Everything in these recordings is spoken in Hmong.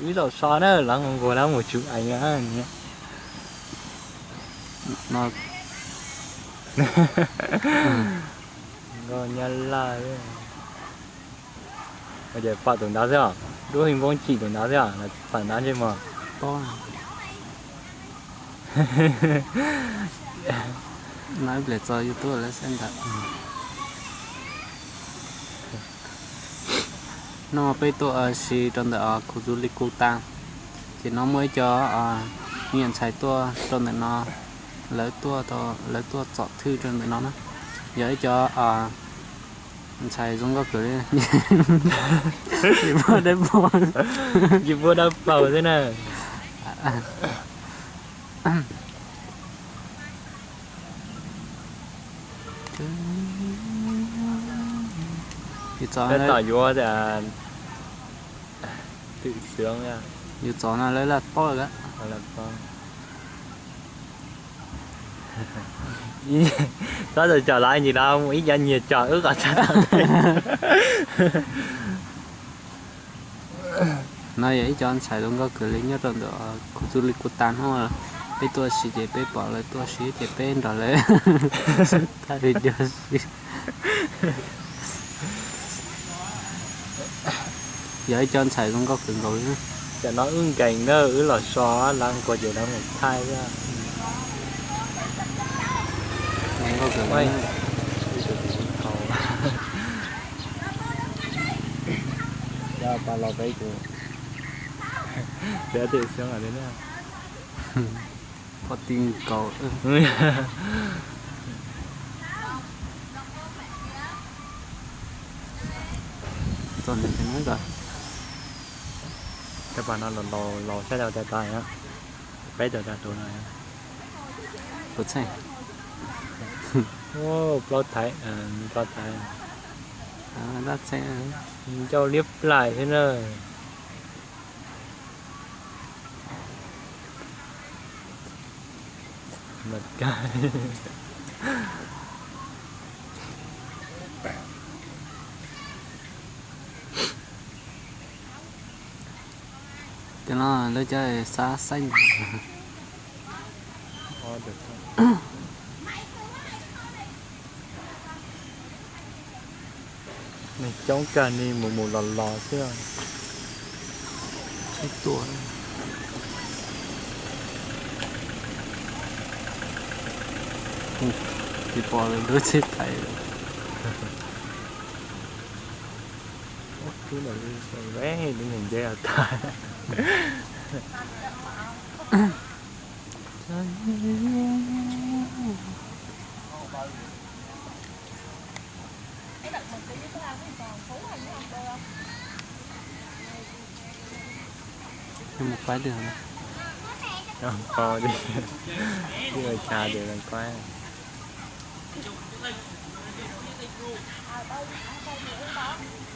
Wb zaum so na, lawv nquag lawv mus tsuv eev no. Nkauj Nyab Laj. Ces pom tus ntawd xwb os, duab hwj npoob chim tus ntawd xwb os, pom ntawd ntsej muag. No ib pliag txog yus tuaj lawv saib ntawd. No peb tuaj si rau ntawm kuv tus li kuv tas, ces no muaj ib co niam ntxhais tuaj rau ntawm no, lawv tuaj, lawv tuaj txom thwj rau ntawm no na. Yog ib co ntxhais zoo nkauj kawg li, yus puag dawb paug, yus puag dawb paug xwb na. Tab tom yuav twm xwb, yus txov no lawv laj paub lawm. Txhob txawm tsom lawv ntsis los mus ib co nyiag tsom wb qhov txaj tau. No yog ib co ntxhais zoo nkauj kawg li nyob rau ntawm kuv tus li kuv tas hnub, peb tuaj si ces peb pom lawv tuaj si ces peb nrog lawv thaij video si. Yog ib co ntxhais zoo nkauj kawg nkaus li. Tam no wb nkees na, wb los so, lawv nquag ces lawv mus thaij xwb. Peb tus xyoob li na. Poj ti nkaus. Txog ntawm no, cov pas no los laus saib tau tas tas, peb tau tas tus no. Tus txheej, plaub thaiv, plaub thaiv, dab txheej, ncauj liab plaim thiab na. Cov no lawv cov xav xeeb. Neeg coob kawg, neeg mus mus los los xwb. Tsis tuaj, tsis pom lawv lub tsheb thaiv. Ub, tub ntawm lub nce tag. Mus faib twg? Faib li, ua cas ces faib.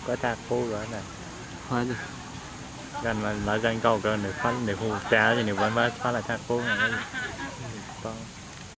Faib thaj qub los na. Lawv zaj nkauj ko nws hu tas ces nws faib, faib lawm thaj qub no.